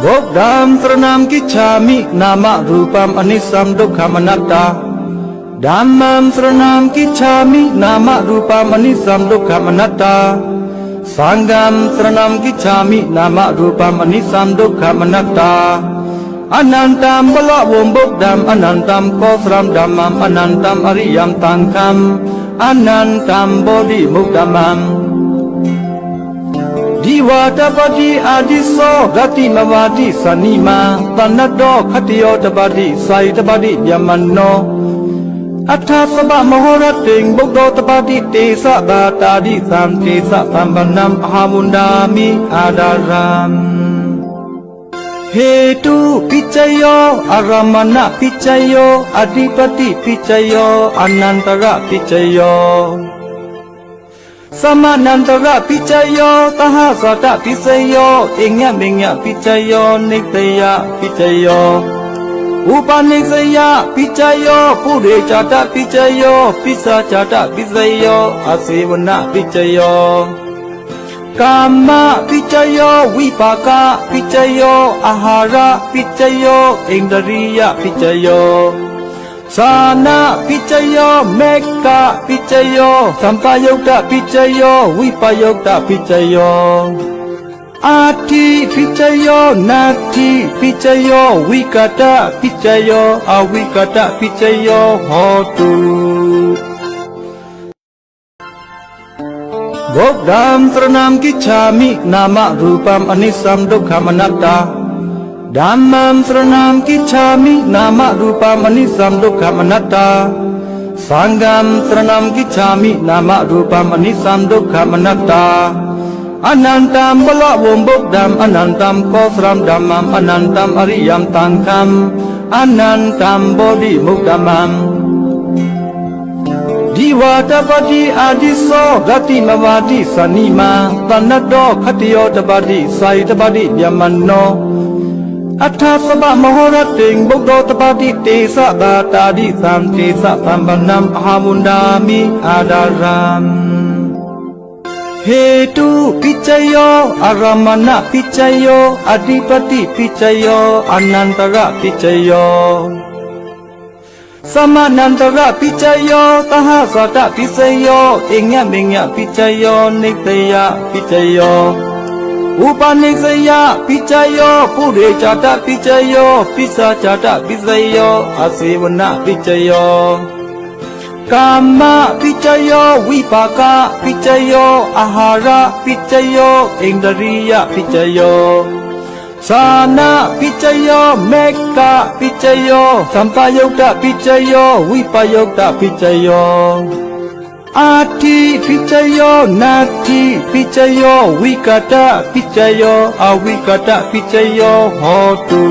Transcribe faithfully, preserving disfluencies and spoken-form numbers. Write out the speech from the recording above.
Buddhaṃ saraṇaṃ gacchāmi, nāma rūpaṃ aniccam dukkhaṃ anattā. Dhammaṃ saraṇaṃ gacchāmi, nāma rūpaṃ aniccam dukkhaṃ anattā. Saṅghaṃ saraṇaṃ gacchāmi, nāma rūpaṃ aniccam dukkhaṃ anattā. Anantaṃ balavaṃ buddhaṃ, anantaṃ kosalam dhammaṃ, anantaṃ ariyaṃ saṅghaṃ, anantaṃ bodhimuttamaṃ. Divātapati ādicco, rattimāvāti sannimā, panādo khattiyo tapati, jhāyī tapati brāhmaṇo. Atha sabbamahorattiṃ, buddho tapati tejasā, bhātadi taṃ tejasā, sampannam ahaṃ vandāmi ādarāhaṃ. Hetupaccayo, ārammaṇapaccayo, adhipatipaccayo, anantarapaccayo, samanantarapaccayo, sahajātapaccayo, iññāṇapaccayo, nissayapaccayo, upanissayapaccayo, purejātapaccayo, pacchājātapaccayo, āsevanapaccayo, kammapaccayo, vipākapaccayo, āhārapaccayo, indriyapaccayo, jhānapaccayo, maggapaccayo, sampayuttapaccayo, vippayuttapaccayo, atthipaccayo, natthipaccayo, vigatapaccayo, avigatapaccayo hotu. Buddhaṃ saraṇaṃ gacchāmi, nāma rūpaṃ aniccam dukkhaṃ anattā. Dhammaṃ saraṇaṃ gacchāmi, nāma rūpaṃ aniccam dukkhaṃ anattā. Saṅghaṃ saraṇaṃ gacchāmi, nāma rūpaṃ aniccam dukkhaṃ anattā. Anantaṃ balavaṃ buddhaṃ, anantaṃ kosalam dhammaṃ, anantaṃ ariyaṃ saṅghaṃ, anantaṃ bodhimuttamaṃ. Divātapati ādicco, rattimāvāti sannimā, panādo khattiyo tapati, jhāyī tapati brāhmaṇo. Atha sabbamahorattiṃ, buddho tapati tejasā, bhātadi taṃ tejasā, sampannam ahaṃ vandāmi ādarāhaṃ. Hetupaccayo, ārammaṇapaccayo, adhipatipaccayo, anantarapaccayo, samanantarapaccayo, sahajātapaccayo, iññāṇapaccayo, nissayapaccayo, upanissayapaccayo, purejātapaccayo, pacchājātapaccayo, āsevanapaccayo, kammapaccayo, vipākapaccayo, āhārapaccayo, indriyapaccayo, jhānapaccayo, maggapaccayo, sampayuttapaccayo, vippayuttapaccayo, atthipaccayo, natthipaccayo, vigatapaccayo, avigatapaccayo hotu.